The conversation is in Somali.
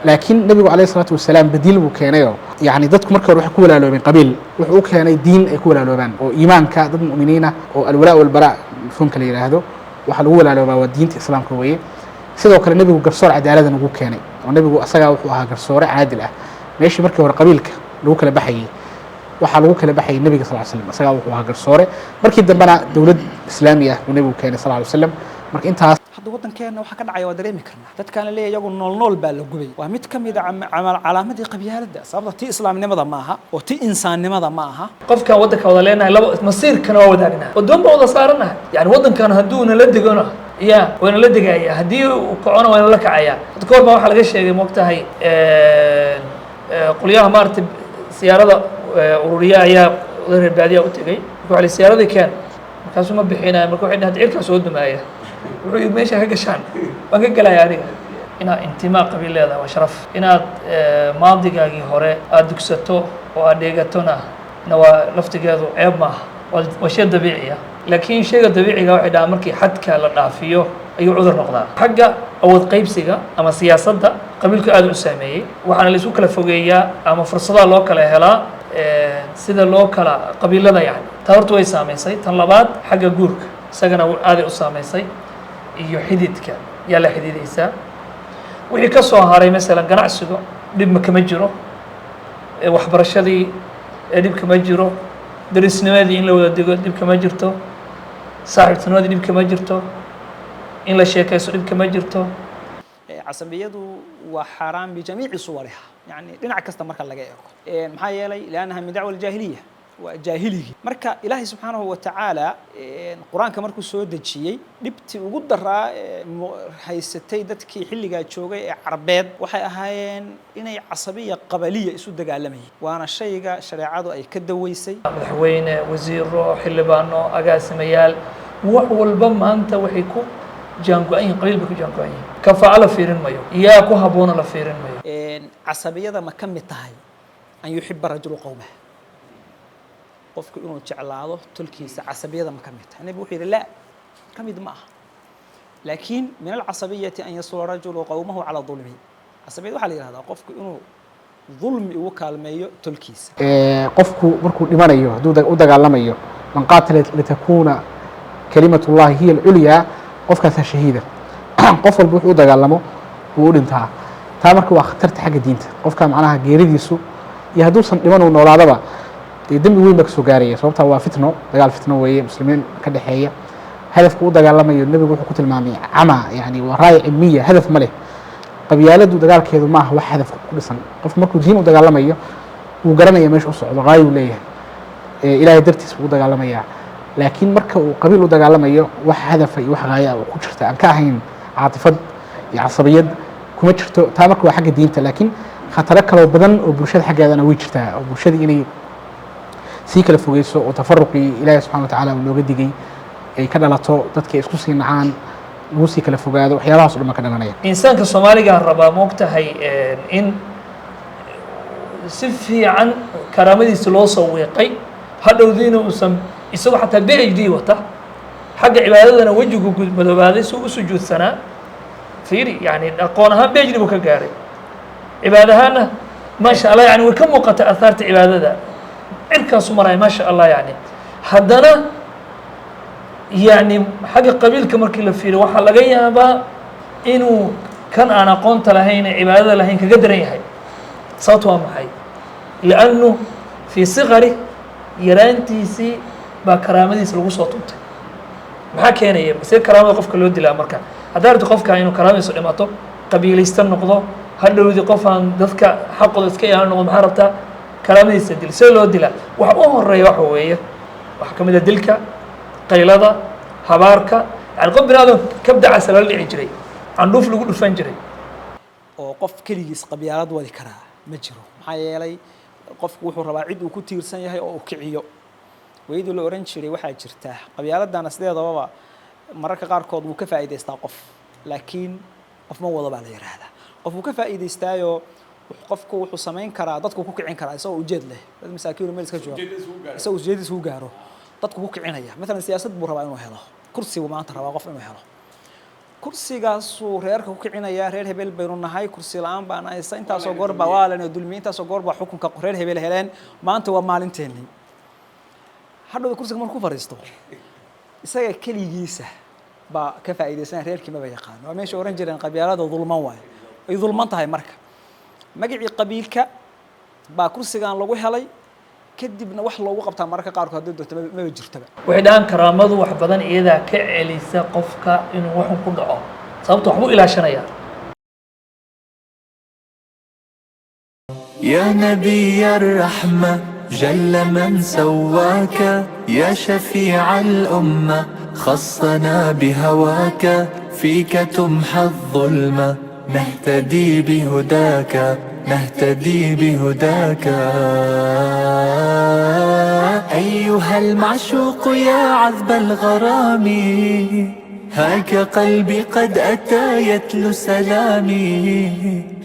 Laakiin Nebigu calayhi salaatu wasalaam badiil buu keenayoo, yacni, dadku markii hore waxay ku walaaloobeen qabiil, wuxuu u keenay diin ay ku walaaloobaan oo iimaanka, dad mu'miniina oo alwalaa walbaraa mafhuumka la yidhaahdo waxaa lagu walaaloobaa waa diinta Islaamka weeye. Sidoo kale Nebigu garsoor cadaaladan ugu keenay oo Nebigu asagaa wuxuu ahaa garsoore caadil ah. Meeshii markii hore qabiilka lagu kala baxayey, waxaa lagu kala baxayay Nebiga sal slam, asagaa wuxuu ahaa garsoore. Markii dambena dowlad Islaami ah buu Nebigu keenay sal ly slam. Marka intaas. Hadda waddankeenna waxaa ka dhacaya waa dareemi karnaa. Dadkaan la leeyahay iyagu nool nool baa la gubay, waa mid ka mid a calaamadii qabyaaladda. Sababta tii islaamnimada ma aha oo tii insaannimada ma aha. Qofkaan waddanka wada leenahay, laba masiirkana waa wadaagnaa, wadoon baan wada saaranahay. Yani waddankan hadduu nala degona ya wayna la degaya, haddii uu kacona wayna la kacaya. Hadda kahor baa waxaa laga sheegay, moogtahay, qolyaha maaragtay siyaarada ururiya ayaa oday reer baadiya u tegey. Marka waxa la siyaaradii keen, markaasuu ma bixinaya. Marka waxay dhahay cirkaa soo dumaaya. Wuxuu yidhi, "Meesha ka gashaan waan ka gelaya aniga." Inaad intimaa qabiil leedahay waa sharaf. Inaad maadigaagii hore aada dugsato oo aad dheegatona na waa laftigeedu ceeb maaha, waa shay dabiici ah. Laakiin shayga dabiiciga waxay dhahaan markii xadka la dhaafiyo ayuu cudur noqdaa. Xagga awood qaybsiga ama siyaasadda qabiilku aad u saameeyey, waxaana la isku kala fogeeyaa ama fursadaha loo kala helaa sida loo kala qabiilada. Yani taa horta way saamaysay. Tan labaad, xagga guurka isagana aaday u saamaysay iyo xididka yaa la xididaysaa. Wixii ka soo haray, masalan ganacsiga dhib ma kama jiro, waxbarashadii dhib kama jiro, darisnimadii in la wada dego dhib kama jirto, saaxiibtinimadii dhib kama jirto, in la sheekaysto dhib kama jirto. Casabiyadu waa xaaraan bijamiici suwariha, yani dhinac kasta marka laga eego. Maxaa yeelay liannaha min dacwa aljaahiliya, waa jaahiligii. Marka Ilaahay subxaanahu wa tacaala Qur-aanka markuu soo dejiyey, dhibtii ugu daraa haysatay dadkii xilligaa joogay ee Carbeed waxay ahaayeen inay casabiya qabaliya isu dagaalamayeen, waana shayga shareecadu ay ka daweysay. Madaxweyne, wasiiro, xildhibaano, agaasimayaal, wax walba maanta waxay ku jaango-an yihin qabiil bay ku jaango-an yihin. Kafaaco la fiirin mayo, yaa ku habboona la fiirin mayo. Casabiyada ma ka mid tahay an yuxiba rajulu qowmah, qofku inuu jeclaado tolkiisa, casabiyada ma ka mid tahay? Nebigu wuxuu yidhi, "La, ka mid ma aha." Laakiin min alcasabiyati an yasura rajulu qowmahu calaa dulmihi. Casabiyada waxaa la yihahdaa qofku inuu dulmi ugu kaalmeeyo tolkiisa. Qofku markuu dhimanayo, hadduu u dagaalamayo, man qaatala litakuuna kalimatullahi hiya alculyaa, qofkaasaa shahiida. Qof walba wuxuu u dagaalamo wuu u dhintaa. Taa marka waa khatarta xagga diinta. Qofka macnaha geeridiisu iyo hadduusan dhiman uu noolaadaba, dee dembi weyn baa kasoo gaaraya, sababtaa waa fitno, dagaal fitno weeye muslimiin ka dhexeeya. Hadafka u dagaalamayo Nebigu wuxuu ku tilmaamay cama, yani waa raaya cilmiya, hadaf ma leh. Qabyaaladu dagaalkeedu maaha wax hadaf ku dhisan. Qofku markuu diin u dagaalamayo wuu garanaya meesha u socdo, qaayuu leeyahay, Ilaahay dartiis buu u dagaalamayaa. Laakiin marka uu qabiil u dagaalamayo, wax hadafa iyo wax gaaya ah oo ku jirta aan ka ahayn caatifad iyo casabiyad kuma jirto. Taa marka waa xagga diinta. Laakiin khataro kaloo badan oo bulshada xaggeedana way jirtaa, oo bulshadii inay sii kala fogeyso oo tafaruqii Ilaahay subxana wa tacaala uu nooga digay ay ka dhalato, dadka ay isku sii nacaan, lagu sii kala fogaado, waxyaabahaas o dhan baa ka dhalanaya. Insaanka Soomaaliga rabaa, moogtahay, in si fiican karaamadiisa loo soo wiiqay, hadhowdiina uusan isagoo xataa PhD wata xagga cibaadadana wejigu madoobaaday si u sujuudsanaa. Fiiri, yani aqoon ahaan PhD buu ka gaaray, cibaad ahaanna maasha Allah, yani way ka muuqata ahaarta cibaadada, cirkaasu maraya, maasha Allah. Yani haddana yani xagga qabiilka markii la fiiriyo, waxaa laga yaabaa inuu kan aan aqoonta lahayn ee cibaadada lahayn kaga daran yahay. Sababto waa maxay? Liannu fii sikari, yaraantiisii baa karaamadiisa lagu soo tuntay. Maxaa keenaya? See karaamada qofka loo dilaa? Marka haddaa rabto qofka inuu karaamadiisu dhimato, qabiilaysta noqdo, hadhowdii qof aan dadka xaqooda iska ilaalin noqdo, maxaa rabtaa? Karaamadiisa dil. See loo dilaa? Waxa u horeeya waxa weeye, waxaa ka mid a dilka, qaylada, habaarka. Yani qof bini aadam kabdacasa lala dhici jiray, candhuuf lagu dhufan jiray. Oo qof keligiis qabyaalad wadi karaa ma jiro. Maxaa yeelay qofku wuxuu rabaa cid uu ku tiirsan yahay oo uu kiciyo. Wayadii la oran jiray waxaa jirta qabaaladana sideedababa mararka qaarkood wuu ka faa'iidaystaa qof, laakiin qof ma wado baa la yidhaahdaa. Qof wuu ka faa'iidaystaayo, qofku wuxuu samayn karaa, dadku ku kicin karaa isagoo ujeed leh. Dad masaakiin meel iska jooga, isagoo ujeedadiisa u gaaro, dadku ku kicinaya. Maalan siyaasad buu rabaa inuu helo, kursi buu maanta rabaa qof inuu helo. Kursigaasuu reerka ku kicinayaa. Reer hebel baynu nahay, kursi la-aan baan haysta, intaasoo goor baa waa lana dulmiyey, intaasoo goor baa xukunka reer hebel heleen, maanta waa maalinteenii. Hadhowda kursiga markuu ku fariisto, isaga keligiisa baa ka faa'iidaysanaya, reerkii maba yaqaano. Waa meesha oran jireen qabyaalada dulman waayo, ay dulman tahay. Marka magacii qabiilka baa kursigan lagu helay, kadibna wax loogu qabtaa mararka qaarkood haddii doonto maba jirtoba. Waxay dhahaan karaamadu wax badan iyadaa ka celisa qofka inuu waxun ku dhaco, sababto waxbuu ilaashanaya. يا نبي الرحمة، جل من سواك، يا شفيع الأمة، خصنا بهواك، فيك تمحى الظلمة، نهتدي بهداك، نهتدي بهداك. أيها المعشوق يا عذب الغرام، هاك قلبي قد أتى يتلو سلامي.